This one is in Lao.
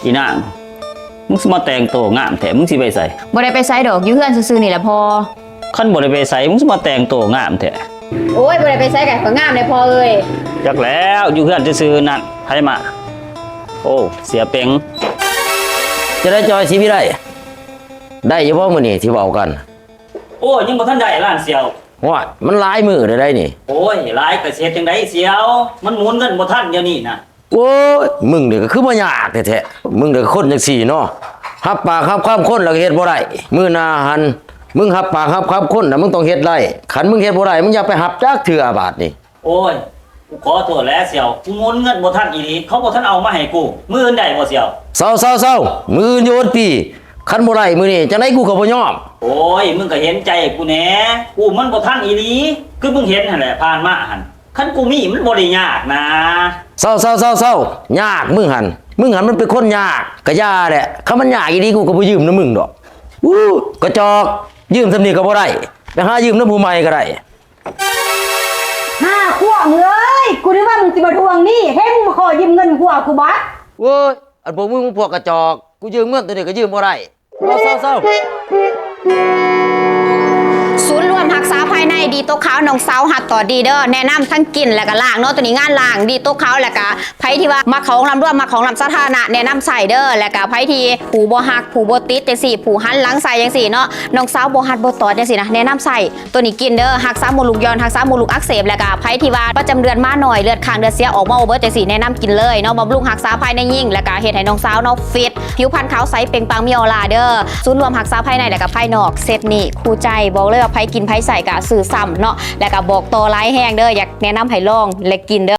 ອີນາງ ມຶງຊິມາແຕ່ງໂຕງາມແທ້ ມຶງຊິໄປໃສ? ບໍ່ໄດ້ໄປໃສດອກ ຢູ່ເຮືອນຊື່ໆນີ້ແຫຼະພໍ່. ຄັນບໍ່ໄດ້ໄປໃສ ມຶງຊິມາແຕ່ງໂຕງາມແທ້? ໂອ້ຍ ບໍ່ໄດ້ໄປໃສກະຂ້ອຍງາມເດ້ພໍ່ເອີຍ. ຈັກແລ້ວ ຢູ່ເຮືອນຊື່ໆນັ້ນ ໃຜມາ? ໂອ້ ເສຍເປັງ. ຈະໄດ້ຈ່ອຍສີວິໄລ ໄດ້ຢູ່ບໍ່ມື້ນີ້ທີ່ເວົ້າກັນ? ໂອ້ຍ ຍັງບໍ່ທັນໄດ້ຫຼານສ່ຽວ. ໂອ້ຍ ມັນຫຼາຍມື້ແລ້ວໃດ໋ນີ້. ໂອ້ຍ ຫຼາຍກະຊິເຮັດຈັ່ງໃດສ່ຽວ ມັນໝູນເງິນບໍ່ທັນດຽວນີ້ນະ. ໂອ້ຍ ມຶງນີ້ກະຄືບໍ່ຍາກແທ້ໆ ມຶງນີ້ກະຄົນຈັ່ງຊີ້ເນາະ ຮັບປາກຮັບຄຳຄົນແລ້ວກະເຮັດບໍ່ໄດ້. ມື້ໜ້າຫັ້ນ ມຶງຮັບປາກຮັບຄຳຄົນນະ ມຶງຕ້ອງເຮັດໄດ້. ຄັນມຶງເຮັດບໍ່ໄດ້ ມຶງຢ່າໄປຮັບຈັກເທື່ອບາດນີ້. ໂອ້ຍ ກູຂໍໂທດແຫຼະສ່ຽວ ກູໝູນເງິນບໍ່ທັນອີ່ຫຼີ ເຂົາບໍ່ທັນເອົາມາໃຫ້ກູ. ມື້ອື່ນໄດ້ບໍ່ສ່ຽວ? ເຊົາໆໆ ມື້ອື່ນຢູ່ເບິດປີ ຄັນບໍ່ໄດ້ມື້ນີ້ ຈັ່ງໃດກູກະບໍ່ຍອມ. ໂອ້ຍ ມຶງກະເຫັນໃຈກູແດ່ ກູມັນບໍ່ທັນອີ່ຫຼີ ຄືມຶງເຫັນຫັ້ນແຫຼະ ຜ່ານມາຫັ້ນ ຄັນກູມີມັນບໍ່ໄດ້ຍາກນາ. ເຊົາໆໆໆ ຍາກມຶງຫັ້ນ ມຶງຫັ້ນມັນເປັນຄົນຍາກ ກະຢ່າແຫຼະ ຄັນມັນຍາກອີ່ຫຼີ ກູກະບໍ່ຢືມນຳມຶງດອກ. ອູ້ ກະຈອກ ຢືມສ່ຳນີ້ກະບໍ່ໄດ້ ໄປຫາຢືມນຳຜູ້ໃໝ່ກະໄດ້. ຫ້າຂວບເອີຍ ກູນຶກວ່າມຶງຊິມາທວງໜີ້ ເຫັນມຶງມາຂໍຢືມເງິນຜົວກູບັດ. ໂອ້ຍ ອັນພວກມຶງພວກກະຈອກ ກູຢືມເງິນໂຕນີ້ກະຢືມບໍ່ໄດ້. ເຊົາໆໆ ສູນລວມຮັກສາພາຍໃນດີໂຕຂາວ ນ້ອງສາວຮັດຕໍ່ດີເດີ ແນະນຳທັງກິນແລະກະລ້າງເນາະ. ໂຕນີ້ງານລ້າງດີໂຕຂາວ ແລະກະໃຜທີ່ວ່າມັກເຂົ້າຫ້ອງນ້ຳລວມ ມັກເຂົ້າຫ້ອງນ້ຳສາທາລະນະ ແນະນຳໃຊ້ເດີ. ແລະກະໃຜທີ່ຜູ້ບໍ່ຮັກ ຜູ້ບໍ່ຕິດຈັ່ງຊີ້ ຜູ້ຫັນຫຼັງໃສ່ຈັ່ງຊີ້ເນາະ ນ້ອງສາວບໍ່ຮັດບໍ່ຕອດຈັ່ງຊີ້ນະ ແນະນຳໃຊ້ ໂຕນີ້ກິນເດີ ຮັກສາມົດລູກຢ່ອນ ຮັກສາມົດລູກອັກເສບ ແລະກະໃຜທີ່ວ່າປະຈຳເດືອນມາໜ້ອຍ ເລືອດຄ້າງເລືອດເສຍອອກມາບໍ່ເບິດຈັ່ງຊີ້ ແນະນຳກິນເລີຍເນາະ. ບຳລຸງຮັກສາພາຍໃນຍິງ ແລະກະເຮັດໃຫ້ນ້ອງສາວເນາະຟິດ ຜິວພັນຂາວໃສເປັ່ງປາງມີອອລາເດີ. ສູນລວມຮັກສາພາຍໃນ ແລະກະພາຍນອກ ເຊັດນີ້ຄູ່ໃຈ ບອກເລີຍວ່າໃຜກິນໃຜໃຊ້ກະຊື້ຊ້ຳເນາະ ແລະກະບອກຕໍ່ຫຼາຍແຮງເດີ. ຢາກແນະນຳໃຫ້ລອງ ແລະກິນເດີ.